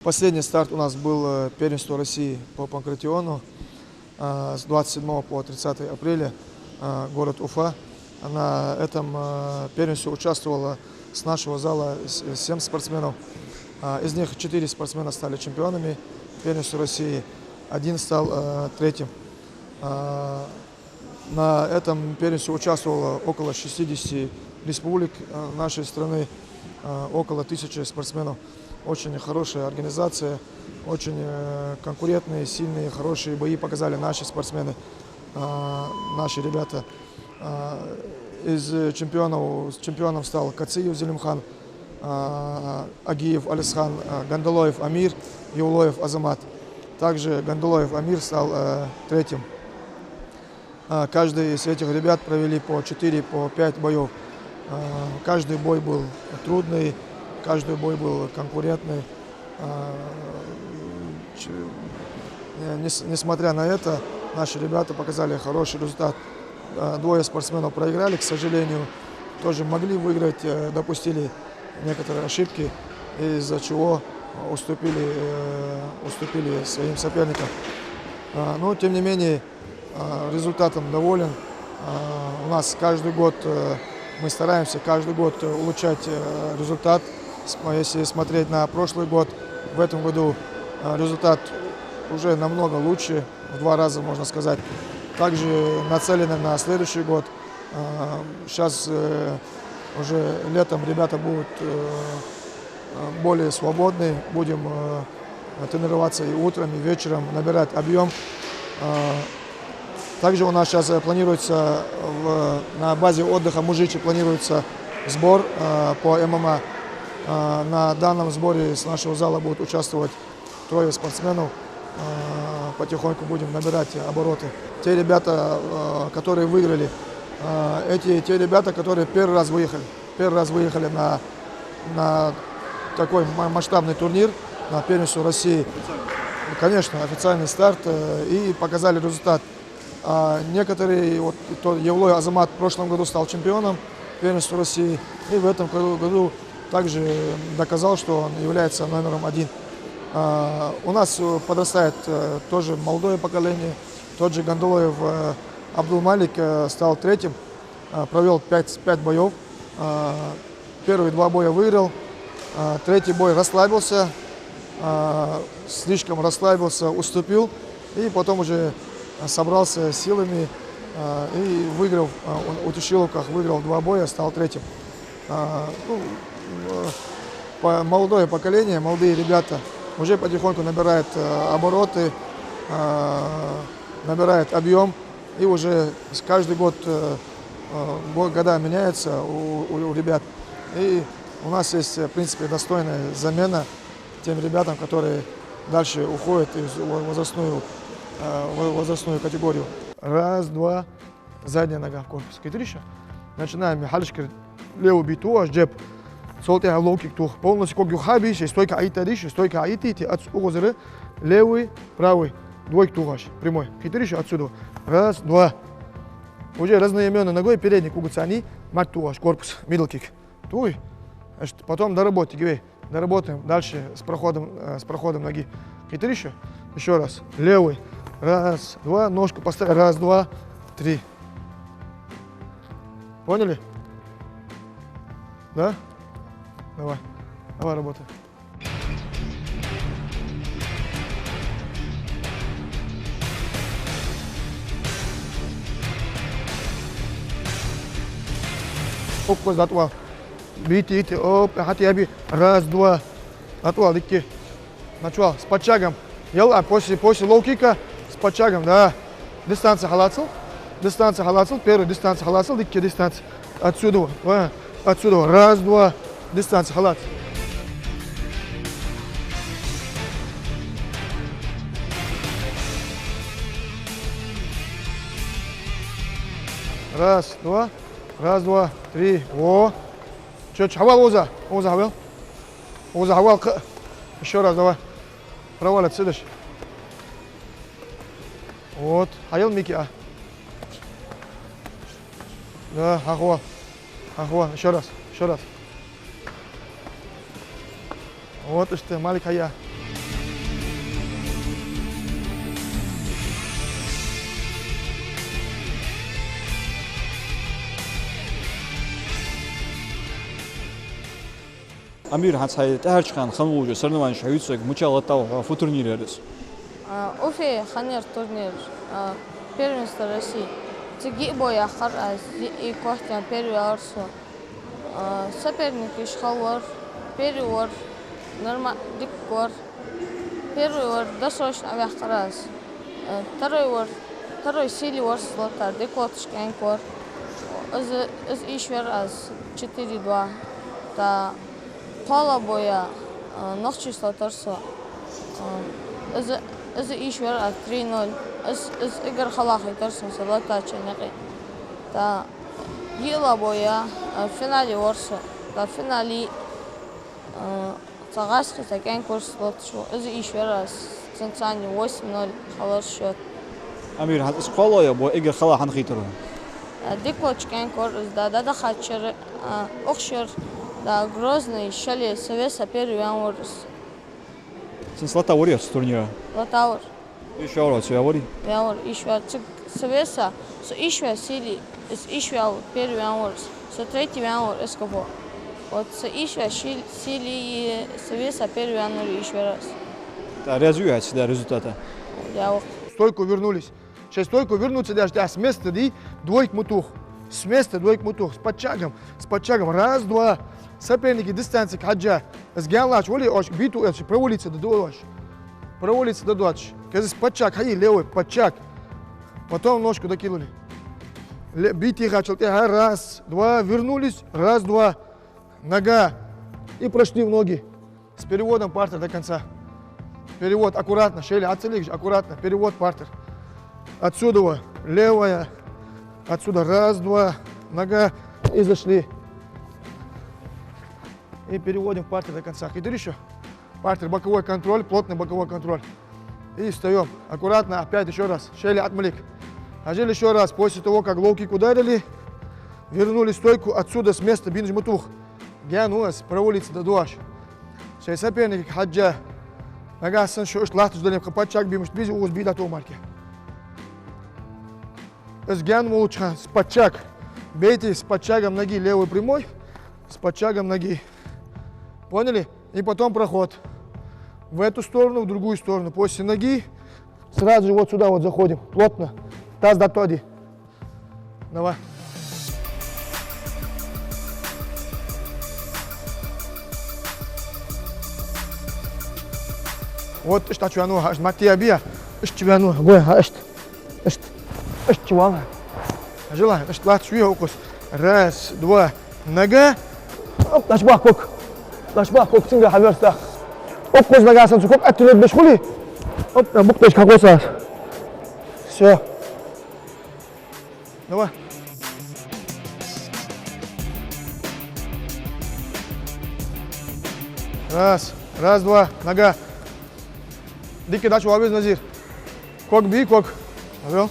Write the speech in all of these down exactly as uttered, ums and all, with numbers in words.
Последний старт у нас был, э, первенство России по панкратиону, а, с двадцать седьмого по тридцатое апреля, а, город Уфа. На этом, э, первенстве участвовало с нашего зала с-, семь спортсменов. А, из них четыре спортсмена стали чемпионами первенства России, один стал, э, третьим. А, на этом первенстве участвовало около шестидесяти республик, э, нашей страны, э, около тысячи спортсменов. Очень хорошая организация, очень, э, конкурентные, сильные, хорошие бои показали наши спортсмены, а, наши ребята. А, из чемпионов, с чемпионом стал Кациев Зелимхан, а, Агиев Алисхан, а, Гандалоев Амир, Евлоев Азамат. Также Гандалоев Амир стал, э, третьим. А, каждый из этих ребят провели по четыре, по пять боёв. А, каждый бой был трудный, каждый бой был конкурентный. А, ч-, э, нес-, несмотря на это, наши ребята показали хороший результат. А, двое спортсменов проиграли, к сожалению. Тоже могли выиграть, э, допустили некоторые ошибки, из-за чего уступили, э, уступили своим соперникам. А, но, тем не менее, а, результатом доволен. А, у нас каждый год, э, мы стараемся каждый год, э, улучшать, э, результат. См-, если смотреть на прошлый год, в этом году, э, результат уже намного лучше, в два раза, можно сказать. Также нацелены на следующий год. А, щас, э, уже летом ребята будут, э, э, более свободны. Будем, э, тренироваться и утром, и вечером, набирать объём. А, также у нас щас, э, планируется в, на базе отдыха Мужичи планируется сбор, э, по М М А. А, на данном сборе с нашего зала будут участвовать трое спортсменов. А, потихоньку будем набирать обороты. Те ребята, а, которые выиграли, а, эти те ребята, которые первый раз выехали. Первый раз выехали на, на такой ма-, масштабный турнир, на первенство России. Конечно, официальный старт, э, и показали результат. А некоторые, вот то Евлой Азамат в прошлом году стал чемпионом первенства России, и в этом году, году также доказал, что он является номером один. А, у нас, э, подрастает, э, тоже молодое поколение. Тот же Гандалоев, э, Абдулмалик, э, стал третьим, э, провёл пять, пять боёв. А, первые два боя выиграл, а, третий бой расслабился, а, слишком расслабился, уступил, и потом уже, а, собрался силами, а, и выиграл, а, он, в утешиловках выиграл два боя, стал третьим. А, ну, э, по-, молодое поколение, молодые ребята уже потихоньку набирают, э, обороты, а, набирают объём. И уже с-, каждый год, э, э, го-, года меняются у, у, у ребят. И у нас есть, э, в принципе, достойная замена тем ребятам, которые дальше уходят из во-, возрастную, э, во-, возрастную категорию. Раз, два. Задняя нога в корпус. Кхийтарий шо? Начинаем. Хьалхашкара левый бий тохаш, джеб. Цул тӀехьа лоу-кик тоха. Полностью ког юха бийша, стойка Ӏайийтарий шо, стойка Ӏайийтийте, ац угӀазара. Левый, правый, двойка тохаш, прямой. Кхийтарий шо отсюда? Раз, два. Уже разноимённой ногой передник угу цани, мат тохаш, корпус, middle kick. Туй. Значит, потом доработай, гивей. Доработаем дальше с проходом, э, с проходом ноги. Кхийтарий шо? Ещё раз. Левый. Раз, два, ножку поставь. Раз, два, три. Поняли? Да? Давай. Давай работай. Оп, кхоз датӀавала. Бийте, бийте, оп, хьати, аби. Раз, два. ДатӀавала, дикка. Начал, с подтягом. Ел, а после, после лоу-кика с подтягом, да. Дистанция хьалацал. Дистанция хьалацал. Первый дистанция хьалацал. Дикка дистанция. Отсюда. Ва. Отсюда. Раз, два. Дистанция хьалаца. Раз, два. Раз, два, три. Во. Чё, чё, хьавал укхаза. Укхаза хьавал. Укхаза хьавал, кхы. Ещё раз, давай. Провалиться даш. Вот. Хьаял, Мики, а. Да, хьахвал. Хьахвал. Ещё раз. Ещё раз. Вот, иштта, Малик, хьая. Амир, хӀанз хьай тӀехьарча хана хинна волча соревнованешка хьо вийцар, мича латт хьо фу турнир яр из? А, Уфе хиннаяр турнир, а, первенство России. Цига йиъ бо яьккхар аз, йиъ, йиъ корта первый ваьлар со. А, соперникаш хала вар, первый вар, норма-, дика вар. Первый вар, досрочно а ваьккхар аз. Э, второй вар, второй силе вар со латтар, дика латташ кӀаьнк вар. Из, из ийша вар аз четыре два. ТӀаккха кхоалагӀа бо я, э, нохчашца латтар со. Э, из, из ийша вар аз три ноль. Из, из эггара хала хийтар сона са латтача наькъа. ТӀаккха йиълагӀа бо я, э, финале вар со. ТӀаккха финале, э, Цхьа гӀазкхий, цхьа кӀаьнк вар со латташ ва. Из ийша вар аз, цун цхьана восемь ноль хилар счёт. Амир, хӀанз из кхоалагӀа бо эггара хала хӀана хийтар хьона? А, дика латташ кӀаьнк вар из, да, да, да, хаччара, а, укх шера, да, Грозный шале со веса первый ваьнна вар из. Цунца латта вар ер цу турнира? Латта вар. Ийша ваьлар цо, е варий? Ваьлар, ийша ваьлар. Цига со веса, со ийша ваьлар силе, из ийша ваьлар первый ваьнна вар, со третий ваьнна вар из кхы бо. Вот со ийша ваьлар ши-, силе, со веса первый ваьнна вар, ийша ваьлар аз. ТӀаккха раьза вий хьо цу результата? Да, ва. Стойку вернулись. Шоай стойку вернуться деш, тӀехьа с места, ди, двойка ма тоха. С места двойка ма тоха. С подтягом. С подтягом. Раз, два. Соперники дистанци хьежжа. Из гаьна латташ вале оаш, биту эцаш, провалиться да дуаш. Провалиться да дуаш. Кхы из подтяг хьае, левый подтяг. Потом ножку докинули. Ле-, бийте хачал тӀехьа. Раз, два, вернулись. Раз, два. Нога. И прошли в ноги. С переводом партер до конца. Перевод аккуратно, шейле Ӏоцалегаш, аккуратно. Перевод партер. Отсюда вот левая. Отсюда раз, два. Нога. И зашли. И переводим партер до конца. Хитрый ещё. Партер, боковой контроль, плотный боковой контроль. И встаём. Аккуратно, опять ещё раз. Шейле Ӏомалиг. Хьажал ещё раз. После того, как лоу-кик ударили, вернули стойку, отсюда с места бинаж ма тоха. Гаьна ва из, провалиться да дуаш. Шоай соперникага хьежжа. Нагахьа санна шо иштта латташ дале, кхы подтяг бе мишта беза, укхаза бе да тӀа марке. Из гаьна волча хана с подтяг. Бейте с подтягом ноги левой прямой. С подтягом ноги. Поняли? И потом проход. В эту сторону, в другую сторону. После ноги сразу же вот сюда вот заходим. Плотно. Таз да тоди. Давай. Вот, иштта чу ваьнна ва, хьа, иштта Маттия бе, иштта чу ваьнна ва, гой, хьа, иштта. Иштта. Иштта чу вала. Хьажал, иштта латташ вий укхаза. Раз, два, нога. Оп, дӀачубахка ког. ДӀачубахка ког, цунга хьаверста. Укхаза нагахьа санна цу ког отталур беш хуле. Оп, букъ деш хьакхосса. Всё. Давай. Раз, раз, два, нога. Дика дӀачу вовза, Назир. Ког бий, ког. Абел.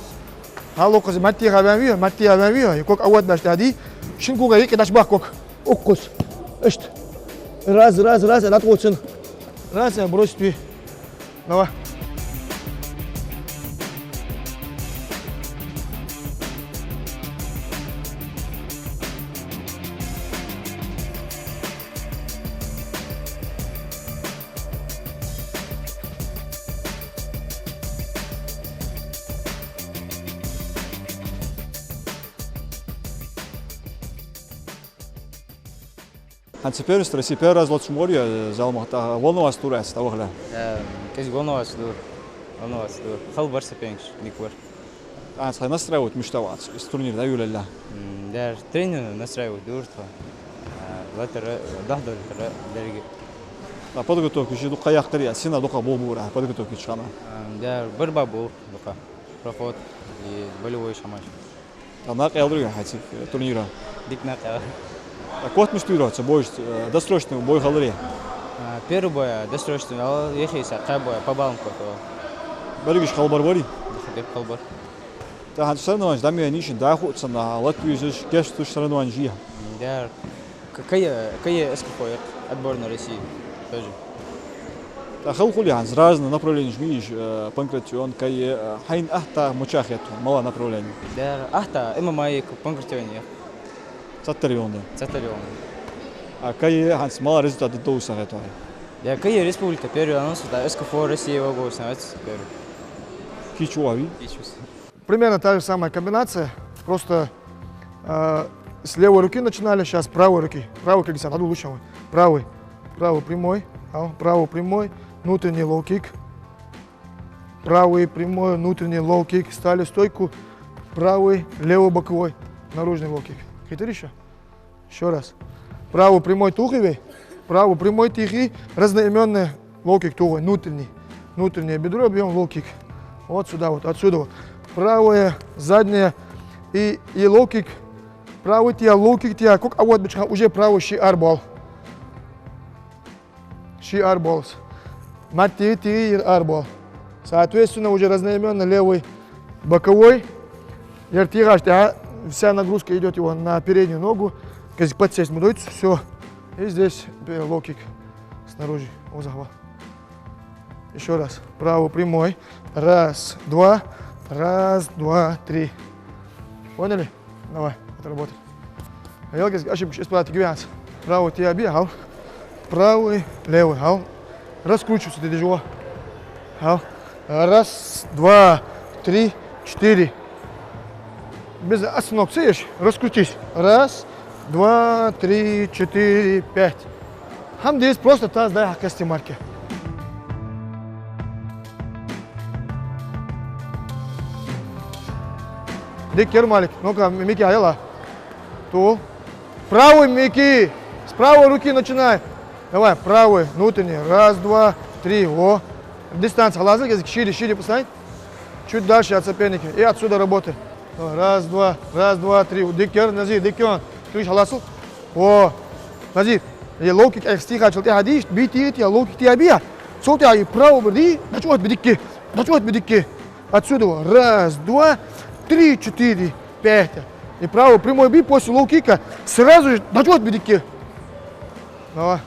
Хьалукхаза Маттиха ваьнна вий, Маттиха ваьнна вий, ког ават беш тӀади. Шин кога юкъе дӀачубахка ког. Укхаза. Иштта. Раз, раз, раз, дӀатӀакхувцан. Раз, бросить вий. Давай. ХӀанз цу первенстве России первый раз лоацаш ма варий, э, зӀамагӀа, тӀаккха волноваться дуврий хьо цу тӀа вахале? Э, кӀезига волноваться дувр. Волноваться дувр. Хала бар соперникаш, дика бар. ХӀанз хьай настраивать мишта ва хьо, из турнир дӀайолалехь? М, дер тренер настраивать дувр тхо. Э, латара, дӀахо латара, деррига. А подготовка жи дукха яккхарий, сина дукха болх буврий подготовка чу хана? Э, дер борьба болх дукха. Проход и болевой шамаш. ТӀаккха накъаяларий хьо цу турниро? Дика накъаяьлар. ТӀаккха котмаш туйро цу бойшца, э, досрочный бой хиларий? А, первый бой, а, досрочный ваьлар, ехийса кхаь бой, а, по баллам котваьлар. Берригаш хала бар варий? Дика, дика хала бар. ТӀаккха хӀанз соревнованеш дӀа ма яйнийша, дӀахо а цунна латта везаш, кийчдеш соревнованеш я? Дер. К-, кхы, кхы эскафо я, отборная России тоже. ТӀаккха хала хуле хӀанз, разные направленеш ма йий уж, э, панкратион, кхы, э, хьайна ахта мичахь хет хьона, малагӀа направлени? Дер, ахта, ММА, панкратион я. Цхьатарра йолаш да? Цхьатарра йолаш да. А кхы а хӀанз мала результат да довза хетар? Я кхы а республика первый, а ну сюда СКФО России его становится первый. Кийча ву хьо? Кийча ву со. Примерно та же самая комбинация, просто, э, с левой руки начинали, сейчас с правой руки. Правый, как говорится, надо лучше. Правый, правый прямой, а, правый прямой, внутренний лоу-кик. Правый прямой, внутренний лоу-кик, стали в стойку. Правый, левый боковой, наружный лоу-кик. Хитр ещё? Ещё раз. Правый прямой тохе вай. Правый прямой тохе. Разноименный лоу-кик тохе вай. Внутренний. Внутреннее бедро бьём, лоу-кик. Вот сюда вот, отсюда вот. Правое, заднее. И, и лоу-кик. Правый тӀа, лоу-кик тӀа. Кок а вот бичха уже правый ши-ара бал. Ши-ара баллс. Маттий тӀа ара бал. Соответственно, уже разноименный левый боковой. Ер тӀа хьажа, вся нагрузка идёт его на переднюю ногу. Кез подсесть ма дойт, всё. И здесь, э, лоу-кик снаружи. О, захват. Ещё раз. Правый прямой. Раз, два. Раз, два, три. Поняли? Давай, отработали. Елкес ошибка исправить гвянц. Правый тӀа бий, хьал. Правый, левый, хьал. Раскручиваться ты держи. Хьал. Раз, два, три, четыре. Без остановок, слышишь? Раскрутись. Раз, два, три, четыре, пять. ХӀама деза, просто таз дай хьа костей мара. Дика яр, Малик. Ну-ка, Мики, а ела. Тул. Правый, Мики. С правой руки начинай. Давай, правый, внутренний. Раз, два, три. Во. Дистанция хьалаза, кез шире, шире поставь. Чуть дальше от соперника. И отсюда работай. Давай, раз, два, раз, два, три. Дика яр, Назир, дика яр. Чуть хьаласал. Во. Назир, е лоу-кик айх стихачал тӀехьа дийш, бий тӀа, тӀа лоу-кик тӀа бий. Цул тӀехьа и правый бар дий, дӀачӀоагӀа бий дика. ДӀачӀоагӀа бий дика. Отсюда вот. Раз, два, три, четыре, пять. И правый прямой бий, после лоу-кика сразу же дӀачӀоагӀа бий дика. Давай.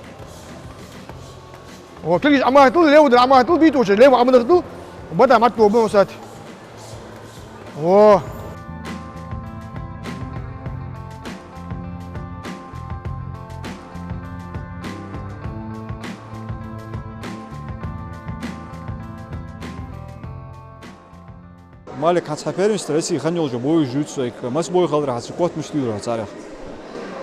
О, кулгаш Ӏомахийтал, левый дӀа Ӏомахийтал, бий тӀа уже, левый Ӏомахийтал, бада маттий обман усат. О. Малик, хӀанз хьа первенство России хинна йолча боашта жуьйцу сайк. Масса бой хилар хьа, цу котамаш тӀера царех?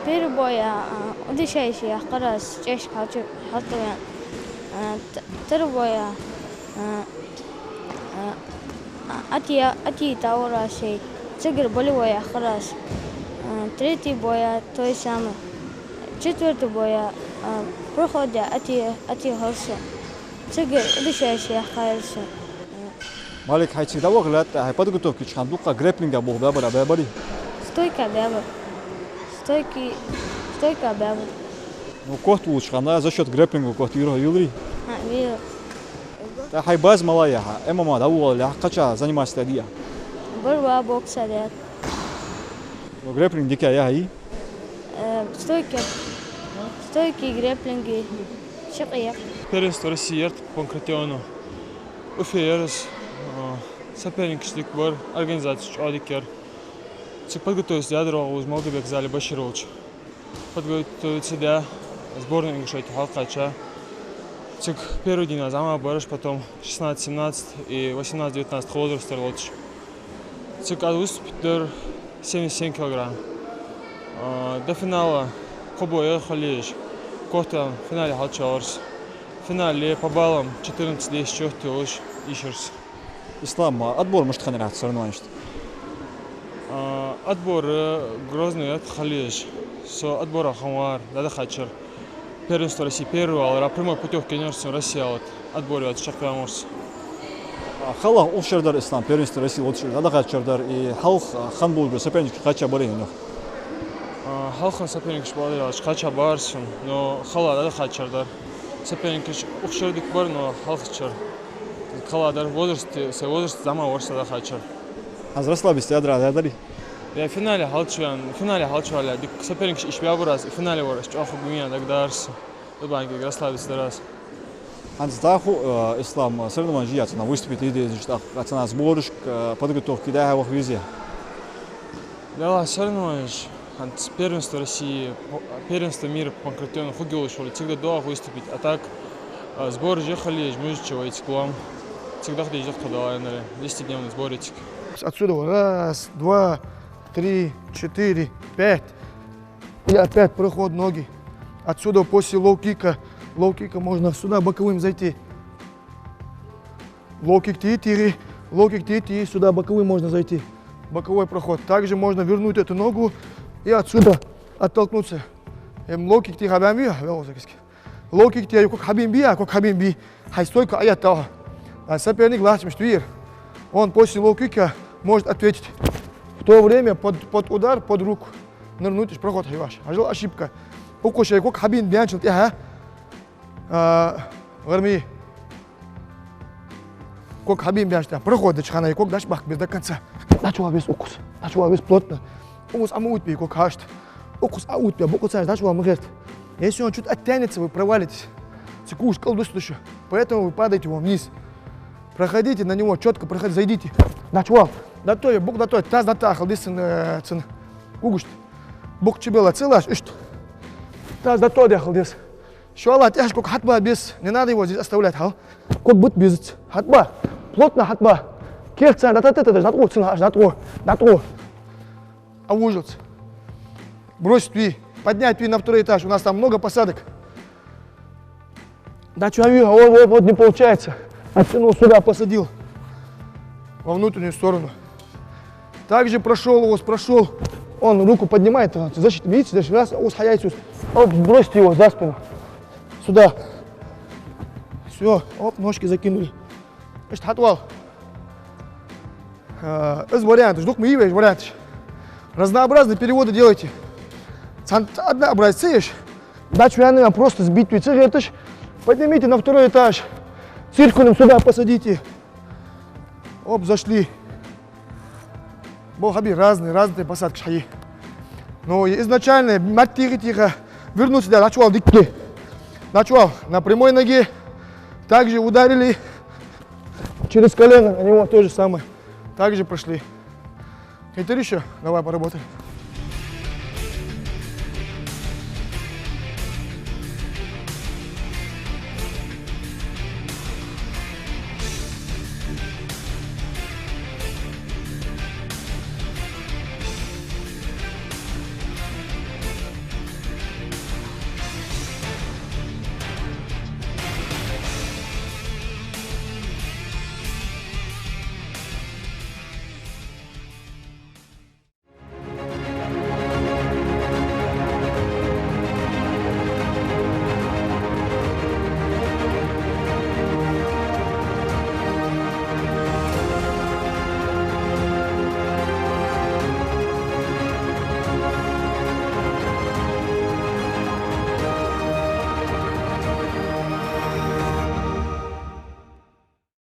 Первый бой, а, удишайши яхкарас чешка хьалчу хьалтавен. А, т-, второй бой, а, а, а, а, ати, ати тавара шей. Цигар болевой яхкарас. А, третий бой, а, то же самое. Четвёртый бой, а, а, проходя ати, ати хьалса. Цигар удишайши яхкарас. Малик, хьай цига дӀаваха лаьтта, хьай подготовке чу хьан дукха грэпплинга болх баьбар, баьбарий? Стойка баьбар. Стойки, стойка баьбар. Ну, котволча хана за счёт грэпплинга котвийра хьо, вийрий? ХӀа, вийра. ТӀаккха хьай база мала я хьа? ММА дӀаволалехь, кхыча заниматься даьдий? Борьба, бокса даьд. Ну, грэпплинг дика я хьа, и? Э, стойка, стойки, грэпплинги, шакъе. Первенство России яр тха Панкратионо. Уфе яр из, э, соперникаш дика бар, организаци чӀоагӀа дика яр. Цига подготовиться даьдар оаха уж Малгобек Зали Баширович. Подготовиться даь, сборную Ингушетии хьалкхаьча. Цига первый дийнахьа зӀамагӀа бараш, потом шестнадцать семнадцать и восемнадцать девятнадцать возрастера лоацаш. Цига аз выступить дир семьдесят семь килограмм. А, до финала кхо бой яр хьалъеш. Котам финале хьалчуваларс. Финале по баллам четырнадцать десять счёт йолаш ийшарс. Ислам, а, отбор мишта хиннар хьа соревнованешта? А, отбор, э, Грозный яр тха хьалъеш. Со отборах хиннавар, дӀадахачар. Первенство России первый валара, прямой путёвка еннар сона России алат. Отбор яц, чакхваьнна вар со. А, хала укх шера дар, Ислам, первенство России лоацаш дӀадахача шера дар, и хьалха, а, хинна болча соперникашка кхаьча барий хьона? А, хьалха соперникаш баьлар аьлча, кхаьча баьбар сона, но хала дӀадахача шера дар. Соперникаш укх шера дика бар, но хьалхарча шера хала дар, возраст, сай возраст зӀамагӀа вар со дӀадахача шера. ХӀанз расслабиться даьдар, даьдарий? Я финале хьалчувен, финале хьалчувале, дика соперникаш ийша баьбар аз, и финале вар аз чӀоагӀа гуйна дагадоагӀар сона. Дубанге расслабиться дар аз. ХӀанз дӀахо, э, Ислам, соревнованеш яц, на выступить де дезаш, тӀаккха цхьанне сборашка, э, подготовке дӀа-хьа ваха веза? Дала соревнованеш. С первенства России, по-, первенство мира по панкратиону хургйолаш вале, цига догӀа выступить. А так, а, сбор же хали, мужича вайцик лом. Цига даха деза даха далайнара, десятидневный сборицик. Отсюда раз, два, три, четыре, пять. И опять проход ноги. Отсюда после лоу-кика. Лоу-кика можно сюда боковым зайти. Лоу-кик ти, ти, лоу-кик ти, ти, сюда боковым можно зайти. Боковой проход. Также можно вернуть эту ногу и отсюда оттолкнуться. Эм лоу-кик ти хьабаьннабий, вел узакиски. Лоу-кик ти, кок хьабаьннабий, кок хьабаьннабий. Хьай стойка аят тала. А соперник лаьтташ мишта вир. Он после лоу-кика может ответить. В то время под, под удар, под руку нырнуть, проход хьайоаш. Хьажал, ошибка. Укхо шоай кок хьабаьннабаьнначул тӀехьа, а, гӀарми. Кок хьабаьннабаьнначул тӀехьа проход деча хана кок дӀачубахка беза до конца. ДӀачувала веза укхаза. ДӀачувала веза плотно. Укхаза Ӏо ма оттабе кок хьашт. Укхаза Ӏо оттабе, букъ цараш дӀачувала ма гӀерта. Если он чуть оттянется, вы провалитесь. Цу куш кӀал дусдуш. Поэтому вы падаете вон вниз. Проходите на него, чётко проходите, зайдите. ДӀачувала. ДӀатоха, букъ дӀатоха, таз дӀатоха хила деза цун, э, цун гугашта. Букъ чубелла цӀилаш, иштта. Таз дӀатоха дехала деза. ШоллагӀа тӀехьашка кок хьатӀаба беза, не надо его здесь оставлять, хьал. Кок бита беза. ХьатӀаба. Плотно хьатӀаба. Кертца дӀататта, дӀатӀо, цун хьаш, дӀатӀо, дӀатӀо. Ӏовужалца. Бросить ви. Поднять ви на второй этаж. У нас там много посадок. ДӀачувала ви, вот, вот, вот, не получается. Оттянул сюда, посадил. Во внутреннюю сторону. Также прошёл у вас, прошёл. Он руку поднимает, он защита, видите, здесь раз, ус хьаяйца ус. Оп, сбросьте его за спину. Сюда. Всё, оп, ножки закинули. Значит, хьатӀавала. Э, из варианташ, дукха ма йий вай варианташ. Разнообразные переводы делайте. Цхьан однообразие ца еш. ДӀачуваьнна, просто сбить ви ца гӀерташ. Поднимите на второй этаж. Циркулем сюда посадите. Оп, зашли. Бо хьабий, разные, разные посадкаш хьайий. Но и изначально маттига тиха вернуться да, дӀачувала дикка. ДӀачувала на прямой ноге. Также ударили через колено, на него то же самое. Также прошли. Хетар ещё? Давай поработаем.